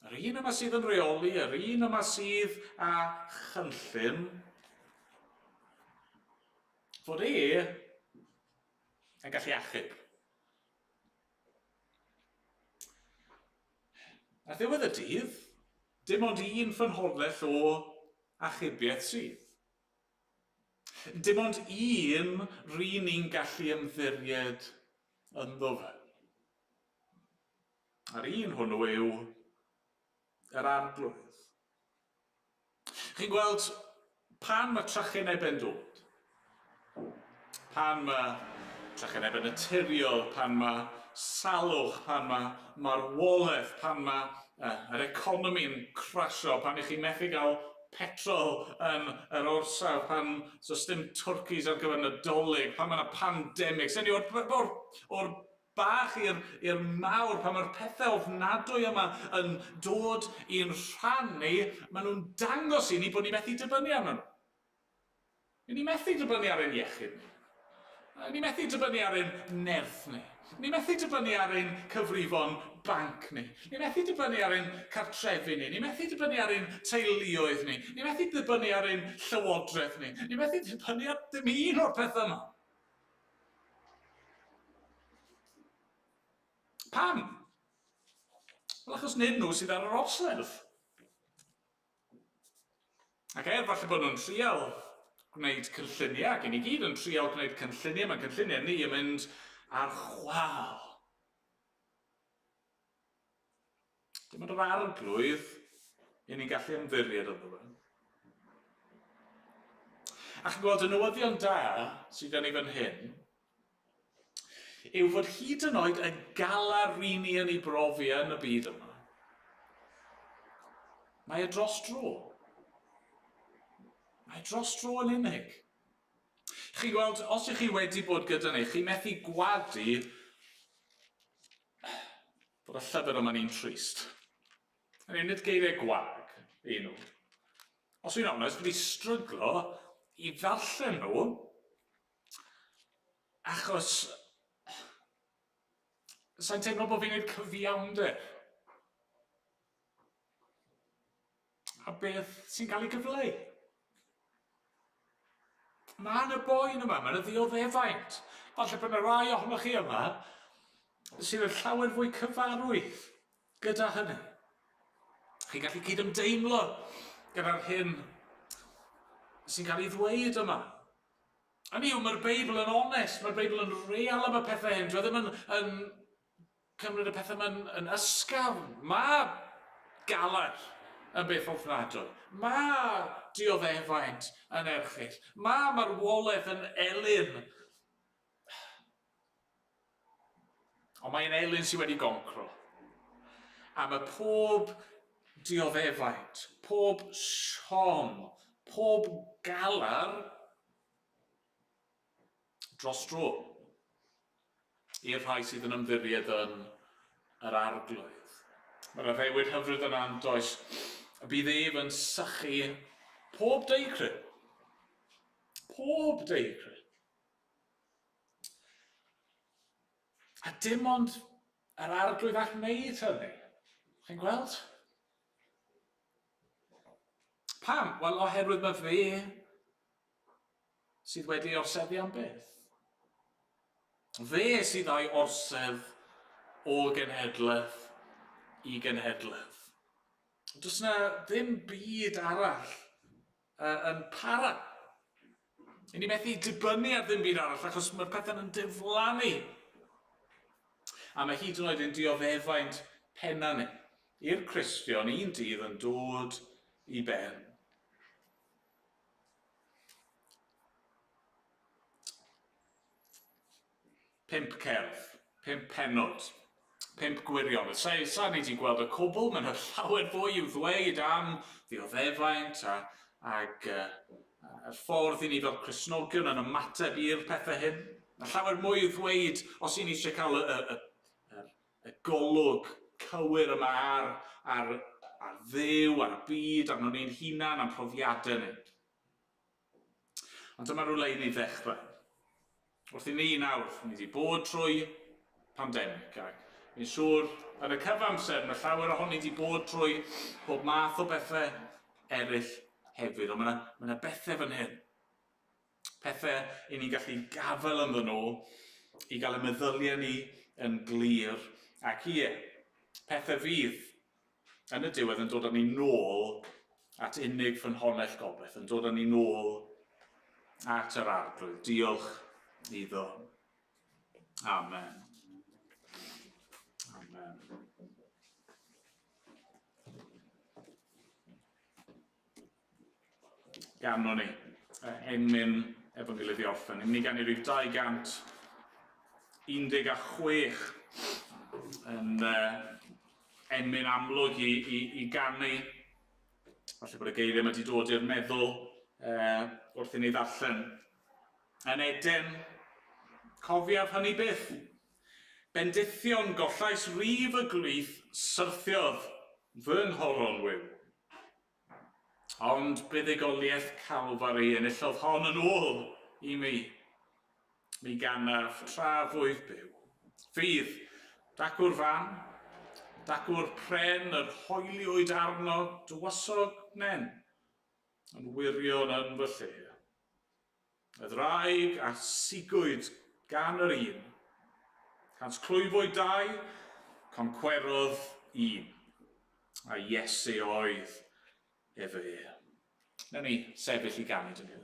yr un yma sydd yn rheoli, yr un yma sydd â chynllun, fod e yn gallu achub. Ar ddiwedd y dydd, dim ond un ffynhonnell o achubiaeth sydd. Dim ond un ry'n ni'n gallu ymddiried ynddo fe. A'r un hwnnw yw yr Arglwydd. Chi'n gweld, pan mae trychineb yn dod, pan mae trychineb yn naturiol, pan mae salwch, pan mae marwolaeth, pan mae yr economi'n crasio, pan ych chi'n methu gael petrol yn yr orsaf, pan does dim twrcis ar gyfer Nadolig, pan mae yna pandemig. Swn i o'r, or, or bach i'r i'r mawr, pan mae'r pethau ofnadwy yma yn dod i'n rhan ni, maen nhw'n dangos i ni bod ni methu dibynnu arnyn nhw. Ry'n ni methu dibynnu ar ein iechyd ni. Ry'n ni methu dibynnu ar ein nerth ni. Ni methu dibynnu ar ein cyfrifon banc ni. Ni methu dibynnu ar ein cartrefi ni. Ni methu dibynnu ar ein teuluoedd ni. Ni methu dibynnu ar ein llywodraeth ni. Ni methu dibynnu ar dim un o'r pethau yma. Pam? Wel, achos nid nhw sydd ar yr orsedd. Ac er falle bod nhw'n trial gwneud cynlluniau, ac i ni gyd yn trial gwneud cynlluniau, mae cynlluniau ni yn mynd ar chwal. Dim ond yr arglwydd i ni'n gallu ymddiried ynddo fe. A chi'n gweld y newyddion da sydd gen i fan hyn, yw fod hyd yn oed y galar ry'n ni yn ei brofi yn y byd yma, mae e dros dro. Mae e dros dro yn unig. Chi'n gweld, os ych chi wedi bod gyda ni, chi methu gwadu bod y llyfr yma'n un trist. Hynny yw, nid geiriau gwag i nhw. Os wy'n onest, fi wedi stryglo i ddarllen nhw, Achos sa i'n teimlo bod fi'n gwneud cyfiawnder. A beth sy'n cael ei gyfleu? Mae yna boen yma, mae yna ddioddefaint. Falle bod yna rai ohonoch chi yma sydd yn llawer fwy cyfarwydd gyda hynny. Chi'n gallu cydymdeimlo gyda'r hyn sy'n cael ei ddweud yma. Hynny yw, mae'r Beibl yn onest, mae'r Beibl yn real am y pethau hyn. Dyw e ddim yn, yn cymryd y pethau yma'n yn ysgafn. Mae galar yn beth ofnadwy. Mae dioddefaint yn erchyll. Mae marwolaeth yn elyn. Ond mae'n elyn sydd wedi goncro. A mae pob dioddefaint, pob siom, pob galar dros dro i'r rhai sydd yn ymddiried yn yr arglwydd. Mae'r addewid hyfryd yna yn does, y bydd ef yn sychu Pob deigryn. Pob deigryn. A dim ond yr arglwydd all wneud hynny. Chi'n gweld? Pam? Wel, oherwydd mae fe sydd wedi orseddu am byth. Fe sydd â'i orsedd o genhedlaeth i genhedlaeth. Does yna ddim byd arall yn para. I ni methu dibynnu ar ddim byd arall achos mae'r pethau'n yn diflannu. A mae hyd yn oed ein dioddefaint penna ni i'r Cristion un dydd yn dod i ben. Pump cerdd, pump pennod, pump gwirionedd. Sa, sa ni wedi gweld y cwbl, mae yna llawer fwy i'w ddweud am ddioddefaint a, ag y ffordd i ni fel Cristnogion yn ymateb i'r pethau hyn. Mae llawer mwy i'w ddweud os i ni eisiau cael y, y, y, y golwg cywir yma ar, ar, ar Dduw, ar y byd, arnon ni'n hunan, a'n profiadau ni. Ond dyma rhywle i ni ddechrau. Wrth i ni nawr, ni wedi bod trwy pandemig ac fi'n siŵr yn y cyfamser mae llawer ohoni wedi bod trwy pob math o bethau eraill hefyd, ond mae yna ma yna bethau fan hyn. Pethau i ni'n gallu gafael ynddyn nhw i gael y meddyliau ni yn glir ac ie, pethau fydd yn y diwedd yn dod â ni nôl at unig ffynhonnell gobaith, yn dod â ni nôl at yr Arglwydd. Diolch iddo. Amen. Amen. Ganon ni emyn efo'n gilydd i orffen. Ni'n mynd i ganu rhif 216 yn emyn amlwg i, i, i ganu. Falle bod y geiriau yma wedi dod i'r meddwl wrth i ni ddarllen. Yn Eden, cofiaf hynny byth. Bendithion gollais rif y gwlith syrthiodd fy nghoron wiw. Ond buddugoliaeth Calfari enillodd hon yn ôl i mi. Mi ganaf tra fwyf byw. Fydd, dacw'r fan, dacw'r pren yr hoeliwyd arno dywysog nen, yn wirion yn fy lle. Y ddraig a sigwyd gan yr un. 100 clwyfwyd dau, concwerodd un. A Iesu oedd efe. Newn ni sefyll i ganu dyn gilydd.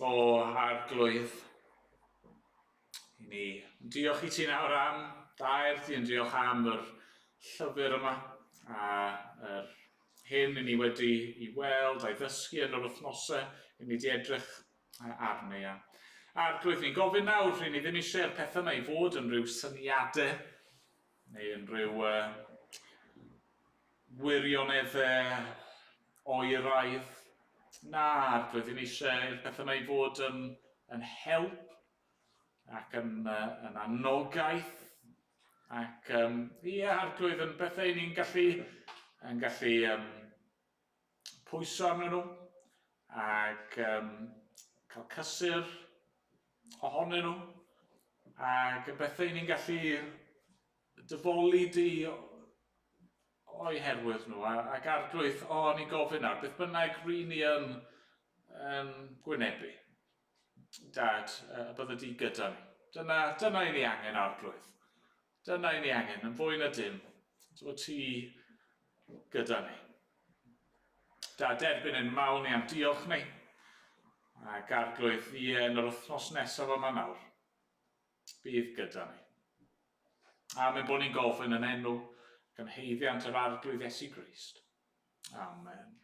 O Arglwydd, i ni diolch i ti nawr am dair di, yn diolch am yr llyfr yma a yr hyn i ni wedi i weld a'i ddysgu yn yr wythnosau i ni wedi edrych arni. A Arglwydd, ni'n gofyn nawr, ry'n ni ddim eisiau'r pethau yma i fod yn rhyw syniadau neu yn rhyw uh, wirioneddau oeraidd. Na, Arglwydd, ni'n eisiau i'r pethau yma i fod yn, yn help ac yn, uh, yn anogaeth ac um, ie, Arglwydd, yn bethau ni'n gallu, yn gallu um, pwyso arnyn nhw ac um, cael cysur ohonyn nhw ac yn bethau ni'n gallu dyfoli di o'i herwydd nhw ac Arglwydd, o, ni'n gofyn nawr, beth bynnag ry'n ni yn, yn gwynebu. Dad, y bydde di gyda ni. Dyna, dyna i ni angen, Arglwydd. Dyna i ni angen, yn fwy na dim, dy fod ti gyda ni. Da, derbyn ein mawl ni am diolch ni. Ac Arglwydd, ie, yn yr wythnos nesaf yma nawr, bydd gyda ni. A mae'n bod ni'n gofyn yn enw gynheiddiant yr Arglwydd Iesu Grist. Amen.